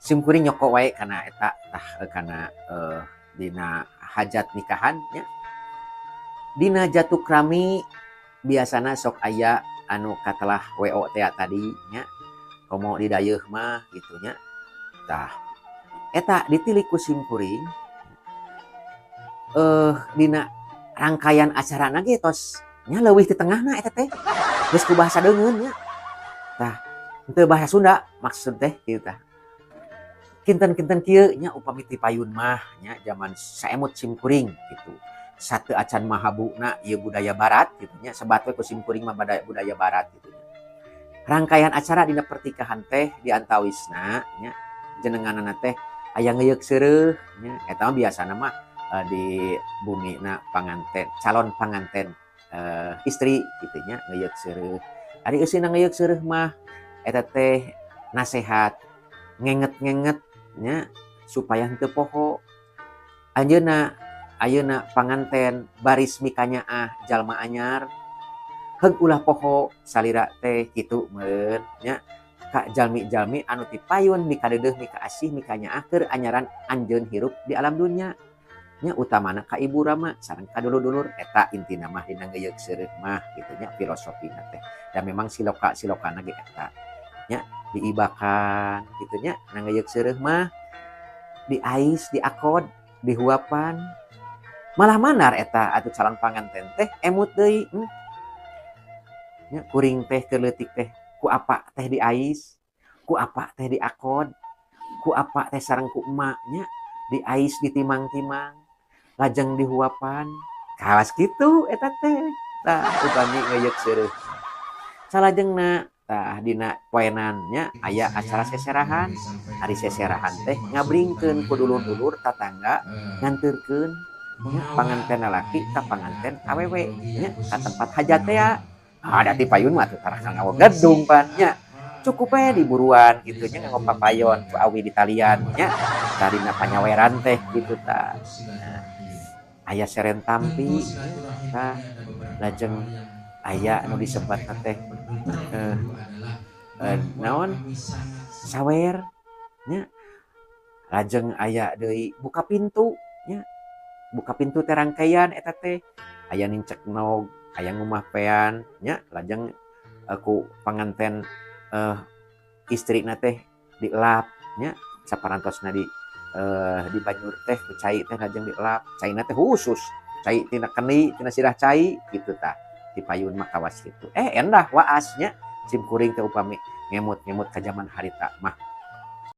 Sim kuring nyoko wae kana eta tah kana dina hajat nikahan nya. Dina jatukrami biasana sok aya anu katelah WO teh tadi nya, komo di dayeuh mah kitu nya. Tah eta ditilik ku sim kuring dina rangkaian acarana ge tos nya leuwih ti tengahna eta teh geus ku bahasa deungeun nya. Tah henteu bahasa Sunda maksud teh kitu tah. Kinten-kinten kieu nya upami ti payun mah nya jaman saemut sim kuring kitu. Sateu acan mahabuna ieu budaya barat kitu nya, sebat we ku sim kuring mah budaya barat kitu nya. Rangkaian acara dina pertikahan teh diantawisna nya jenenganana teh aya ngeuyeuk seureuh nya, eta mah biasana mah di bumina panganten, calon panganten istri kitu nya ngeuyeuk seureuh. Ari eusina ngeuyeuk seureuh mah eta teh nasehat ngenget-ngenget nya supaya henteu poho. Anjeunna ayeuna panganten baris mikanyaah jalma anyar, heug ulah poho salira teh kitu meureun nya ka jalmi-jalmi anu ti payun mikadeudeuh mikaasih mikanyaah keur anyaran anjeun hirup di alam dunya nya, utamana ka ibu rama sareng ka dulur-dulur. Eta intina mah dina ngeuyeuk seureuh mah kitu nya filosofina teh. Da memang siloka-silokana ge eta nya diibakan kitu nya, na ngeuyeuk seureuh mah diais, diakod, dihuapan, malah manar eta atuh calon panganten teh emut deui nya kuring teh keur leutik teh ku apa teh diais, ku apa teh diakod, ku apa teh sareng ku emak nya diais, ditimang-timang, lajeng dihuapan, kawas kitu eta teh. Tah upami ngeuyeuk seureuh salajengna tah dina poenan nya aya acara seserahan. Ari seserahan teh ngabringkeun ku dulur-dulur tatangga, nganterkeun nya panganten lalaki ka panganten awewe nya ka tempat hajat teh. Ah, da ti payun mah atuh tara nganggo gedung pan nya, cukup we diburuan kitu nya nganggo papayon ku awi ditalian nya tarina panyaweran teh kitu tah. Nah, aya seren tampi tah, lajeng aya anu disebatna teh naon, sawer nya, lajeng aya deui buka pintu nya. Buka pintu teh rangkaian eta teh aya nincek nog, aya ngumah pean nya, lajeng ku panganten istrina teh dielap nya saparantosna di banjur teh ku cai teh, lajeng dielap caina teh khusus cai tina kendi, tina sirah cai kitu tah. Ti payun mah kawas kitu endah waas nya sim kuring teh upami ngemut-ngemut ka jaman harita mah.